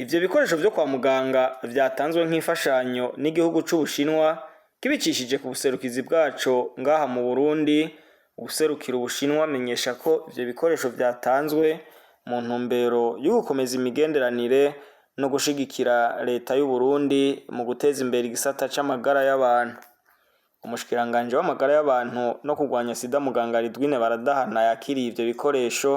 Ivyo bikoresho vyo kwa muganga vyatanzwe nk'imfashanyo n'igihugu c'Ubushinwa kibicishije ku buserukizi bwaco ngaha mu Burundi. Uwuserukira Ubushinwa amenyesha ko ivyo bikoresho vyatanzwe mu ntumbero yo gukomeza imigenderanire no gushigikira leta y'Uburundi mu guteza imbere igisata c'amagara y'abantu. Umushikiranganji w'amagara y'abantu no kurwanya sida, muganga Ridwine Baradahana, yakiriye ivyo bikoresho,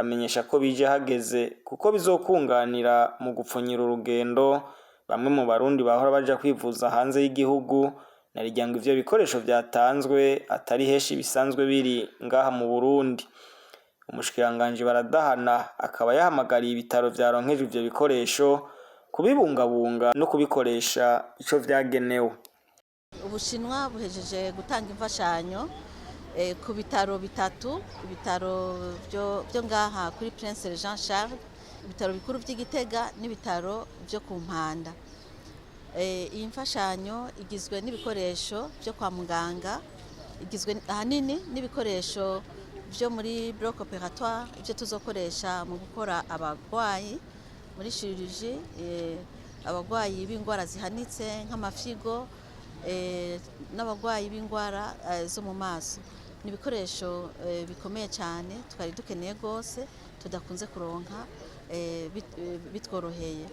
amenyesha ko bije hageze kuko bizokunganira mu gupfunyira urugendo bamwe mu Barundi bahora baja kwivuza hanze y'igihugu, narirya ngo ivyo bikoresho vyatanzwe atari henshi bisanzwe biri ngaha mu Burundi. Umushikiranganji Baradahana akaba yahamagariye ibitaro vyaronkejwe ivyo bikoresho kubibungabunga no kubikoresha ico vyagenewe. Ubushinwa buhejeje gutanga imfashanyo ku bitaro bitatu: ibitaro byo ngaha kuri Prince Jean Charles, ibitaro bikuru vy'i Gitega n'ibitaro vyo ku Mpanda. Iyi mfashanyo igizwe n'ibikoresho byo kwa muganga, igizwe ahanini n'ibikoresho byo muri bloc opératoire, ibyo tuzokoresha mu gukora abarwayi muri chirurgie, abarwayi b'indwara zihanitse nk'amafyigo n'abarwayi b'indwara zo mu maso. Ni ibikoresho bikomeye cyane twari dukeneye rwose, tudakunze kuronka bitworoheye.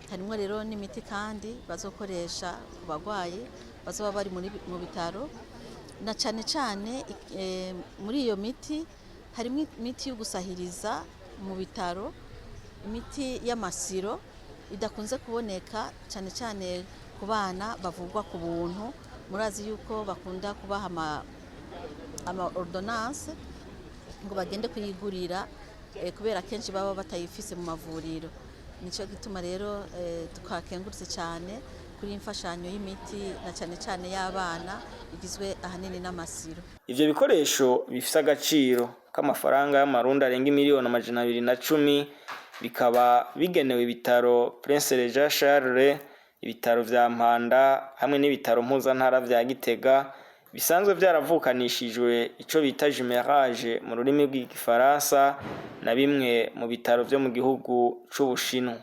Harimo rero n'imiti kandi bazokoresha ku barwayi bazoba bari mu bitaro, na cyane cyane muri iyo miti harimo imiti yo gusahiriza mu bitaro, imiti y'amasiro idakunze kuboneka, cyane cyane ku bana bavurwa ku buntu. Murazi yuko bakunda kubaha ama ordonnance ngo bagende kuyigurira, kubera kenshi baba batayifise mu mavuriro. Nico gituma rero twakengurutse cyane kuri iyi mfashanyo y'imiti, na cyane cyane y'abana, igizwe ahanini n'amasiro. Ivyo bikoresho bifise agaciro k'amafaranga y'amarundi arenga 210 miliyoni, bikaba bigenewe ibitaro Prince Jean Charles, ibitaro vya Mpanda hamwe n'ibitaro mpuzantara vya Gitega, bisanzwe vyaravukanishijwe ico bita jumelage mu rurimi rw'igifaransa na bimwe mu bitaro vyo mu gihugu c'Ubushinwa.